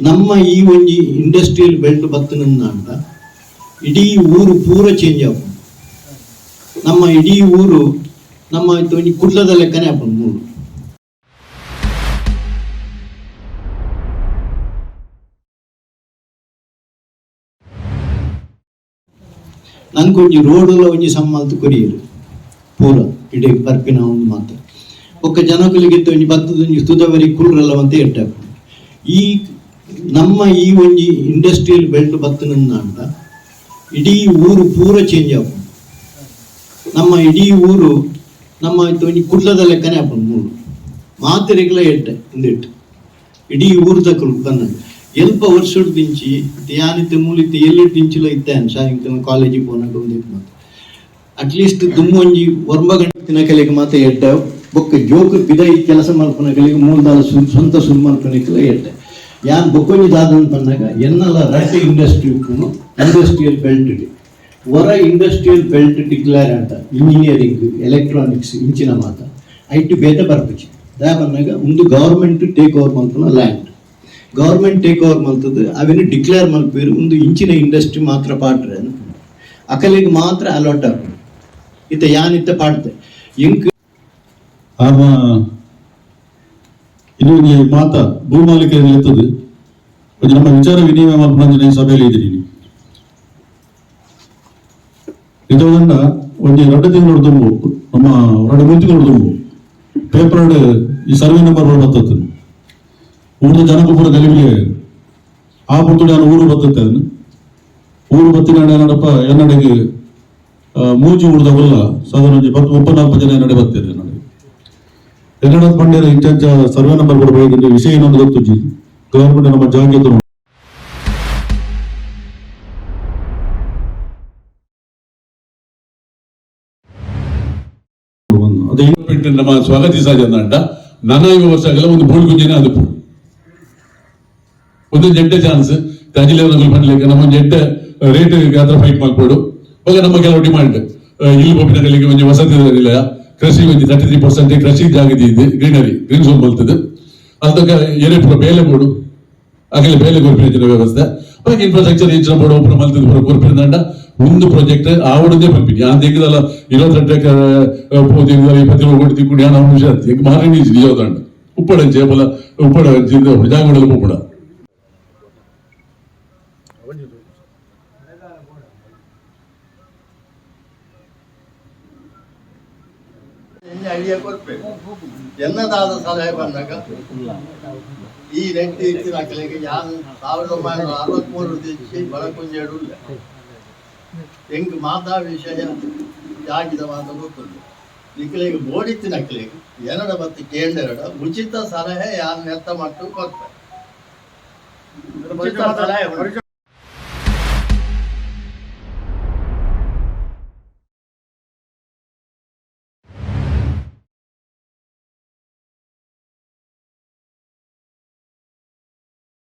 ನಮ್ಮ ಈ ಒಂಜಿ ಇಂಡಸ್ಟ್ರಿಯಲ್ ಬೆಲ್ಟ್ ಬತ್ತನಂದ ಇಡೀ ಊರು ಪೂರ ಚೇಂಜ್ ಆಪುಂಡು. ನಮ್ಮ ಇಡೀ ಊರು ನಮ್ಮ ಇತ್ತೆ ಒಂಜಿ ಕುಡ್ಲದ ಲೆಕ್ಕನೆ ಆಪುಂಡು ಮೂಲು. ನಂಕೊಂಜಿ ರೋಡುಲ ಒಂಜಿ ಸಮ್ಮಲ್ತ್ ಕೊರಿಯೆರ್ ಪೂರ ಇಡೀ ಬರ್ಪಿನ ಒಂದು ಮಾತ್ರ. ಬೊಕ್ಕ ಜನಕುಲಿಗೆ ಇತ್ತೆ ಒಂಜಿ ಬತ್ತದ ಒಂಜಿ ತುದವರಿ ಕುಲ್ರೆಲ್ಲ ಅಂತ ಎಡ್ಡೆ ಆಪುಂಡು. ಈ ನಮ್ಮ ಈ ಒಂಜಿ ಇಂಡಸ್ಟ್ರಿಯಲ್ ಬೆಲ್ಟ್ ಬತ್ತನಂದ ಇಡೀ ಊರು ಪೂರ ಚೇಂಜ್ ಆಪುಂಡು. ನಮ್ಮ ಇಡೀ ಊರು ನಮ್ಮ ಇತ್ತೆ ಒಂಜಿ ಕುಡ್ಲದ ಲೆಕ್ಕನೆ ಆಪುಂಡು ಮೂಲು. ಮಾತೆರೆಗ್ಲ ಎಡ್ಡೆ ಉಂದೆಟ್ ಇಡೀ ಊರುದಕುಲು ಬನ್ನಗ ಎಲ್ಪ ವರ್ಷಡ್ದಿಂಚಿ ಯಾನಿತ್ತೆ ಮೂಲಿತ್ತೆ ಎಲ್ಲೆಡ್ದಿಂಚಿಲ ಇತ್ತೆ ಸಾಯಂಕಾಲ ಕಾಲೇಜಿಗೆ ಪೋನಾಗ ಉಂದೆಟ್ ಮಾತ ಅಟ್ಲೀಸ್ಟ್ ದುಮ್ಮು ಒಂಜಿ ಒರ್ಂಬ ಗಂಟೆ ತಿನಕಲೆಗ್ ಮಾತ ಎಡ್ಡೆ. ಬೊಕ್ಕ ಜೋಕು ಪಿದಯಿ ಕೆಲಸ ಮಲ್ಪುನಕಲೆಗ್ ಮೂಲದಾಲ ಸ್ವಂತ ಸುರು ಮಲ್ಪುನಕಲೆ ಎಡ್ಡೆ. ಯಾನ್ ಬೊಕ್ಕೊಂಜಿ ದಾದ ಪನ್ನಗ, ಎನ್ನಲ ರಡ್ಡ್ ಇಂಡಸ್ಟ್ರಿ ಉಪ್ಪುನು ಇಂಡಸ್ಟ್ರಿಯಲ್ ಬೆಲ್ಟ್. ಹೊರ ಇಂಡಸ್ಟ್ರಿಯಲ್ ಬೆಲ್ಟ್ ಡಿಕ್ಲೇರ್ ಅಂತ ಇಂಜಿನಿಯರಿಂಗ್, ಎಲೆಕ್ಟ್ರಾನಿಕ್ಸ್ ಇಂಚಿನ ಮಾತ ಐಟ್ ಬೇತೆ ಬರ್ಪುಜಿ. ದಾಯೆ ಪನ್ನಗ ಉಂದು ಗವರ್ಮೆಂಟ್ ಟೇಕ್ ಓವರ್ ಮಲ್ಪುನ ಲ್ಯಾಂಡ್. ಗವರ್ಮೆಂಟ್ ಟೇಕ್ ಓವರ್ ಮಲ್ತದ್ದು ಅವೆನ್ ಡಿಕ್ಲೇರ್ ಮಲ್ಪೇರು, ಒಂದು ಇಂಚಿನ ಇಂಡಸ್ಟ್ರಿ ಮಾತ್ರ ಪಾಡ್ರೆ ಅಕಲಿಗೆ ಮಾತ್ರ ಅಲಾಟ್ ಆಪುಂಡು. ಇತ್ತೆ ಯಾನ್ ಇತ್ತೆ ಪಾಡ್ತೆ ಎಂಕ್ ಆಮ ಇದು ಒಂಜಿ ಮಾತ ಭೂಮಾಲೀಕರಿಗೆ ಎತ್ತದು ಒಂಜಿ ನಮ್ಮ ವಿಚಾರ ವಿನಿಮಯ ಮಲ್ಪುನಂಚಿನ ಸಭೆಯಲ್ಲಿ ಇದ್ದೀರಿ. ಇದೊಂದ ಒಂಜಿ 2 ತಿಂಗಳು ದುಂಬು, ನಮ್ಮ 2-3 ತಿಂಗಳು ದುಂಬು ಪೇಪರ್ ಈ ಸರ್ವೆ ನಂಬರ್ ಬರ್ತದೆ. ಊರದ ಜನకు ಪೂರ ಗಲಿಬಿಲಿ. ಆ ಪೊರ್ತುಡು ನಾನು ಊರು ಬರ್ತದೆ. ಊರು ಬತ್ತಿನ ಏನಡಪ್ಪ ಎನ್ನಡೆಗೆ ಮೂಜಿ ಊರ್ದವಲ್ಲ ಸಾಧಾರಣ ಒಂಜಿ 10 34 ಜನ ಎನ್ನಡೆ ಬರ್ತಿದೆ. ನನಗೆ ಎನ್ನಡ ಪಂಡ್ಯರ ಇಂಚ ಸರ್ವೆ ನಂಬರ್ ಕೊಡಬೇಕು, ವಿಷಯ ಏನೊಂದು ಗೊತ್ತುಜ್ಜಿ, ಗವರ್ಮೆಂಟ್ ನಮ್ಮ ಜಾಗೆ. ಅದೇ. ನಮ್ಮ ಸ್ವಾಗತಿಸಾಜಂಡ ನನ ಐವ ವರ್ಷ ಆಗಲ್ಲ ಒಂದು ಬೋಳಿ ಗುಂಜಿನ ಅದು ಒಂದು ಜಡ್ಡೆ ಚಾನ್ಸ್ ತಾಜಿಲೆ ಪನ್ಲೆಕ್ಕ ನಮ್ಮ ಜಡ್ಡೆ ರೇಟ್ ಗಾತ್ರ ಫೈಟ್ ಮಾಡ್ಕೊಡು. ಇವಾಗ ನಮ್ಮ ಕೆಲವು ಡಿಮಾಂಡ್, ಇಲ್ಲಿ ಪೋಪಿನಗಳಿಗೆ ಒಂಜಿ ವಸತಿ ನಿಲಯ, ಕೃಷಿ ಒಂಜಿ 33% ಕೃಷಿ ಜಾಗ ಇದೆ, ಗ್ರೀನರಿ ಗ್ರೀನ್ ಝೋನ್ ಬರ್ತದೆ. ಅಂತಕ ಏನೇ ಪೂರ ಬೇಲೆ ಬೋಡು, ಅಗಲಿ ಬೇಲೆ ಕೊರ್ಪಿನ ವ್ಯವಸ್ಥೆ, ಬಾಕಿ ಇನ್ಫ್ರಾಸ್ಟ್ರಕ್ಚರ್ ಇಂಚಿನ ಬೋರ್ಡ್ ಓಪನ್ ಮಲ್ತದ ಪೂರ ಕೊರ್ಪಿನ ದಂಡ. ಒಂದು ಪ್ರಾಜೆಕ್ಟ್ ಆವಡದೇ ಪನ್ಪಿನಿ. ಆನ್ ದಿಕ್ಕದಲ್ಲ 22 ಎಕರೆ ಪೋದು 27 ಕೋಟಿ ತಿಕ್ಕೊಂಡು ಯಾನ್ ಅಂಶ ಮಾರಿ ನಿಜ ದಂಡ ಉಪ್ಪಡಂಚೆ ಬಲ ಉಪ್ಪಡ ಜಾಗಡಲ ಪೋಪುಡ. ಐಡಿಯಾ ಕೊಡ್ಬೇಕು. ಎನ್ನದಾದ ಸಲಹೆ ಬಂದಾಗ ಈ ರೆಡ್ಡಿ ಇತ್ತಿನಕಲೆಗೆ ಯಾನ್ 1963 ದಿಂಚಿ ಬಡಕುಂಜೇಡು ಉಲ್ಲೆ. ಎಂಕ್ ಮಾತಾ ವಿಷಯ ಜಾಗಿದ ಮಾತ ಗೊತ್ತುಂಡು. ನಿಕಲೆಗ್ ಬೋಡಿತ್ತಿನಕಲೆಗ್ ಎನ್ನಡ ಬತ್ತಿ ಕೇಂಡರಡ ಉಚಿತ ಸಲಹೆ ಯಾನ್ ನೆತ್ತ ಮಟ್ಟು ಕೊರ್ಪೆ. ಉಚಿತ ಸಲಹೆ ಉಂಟು.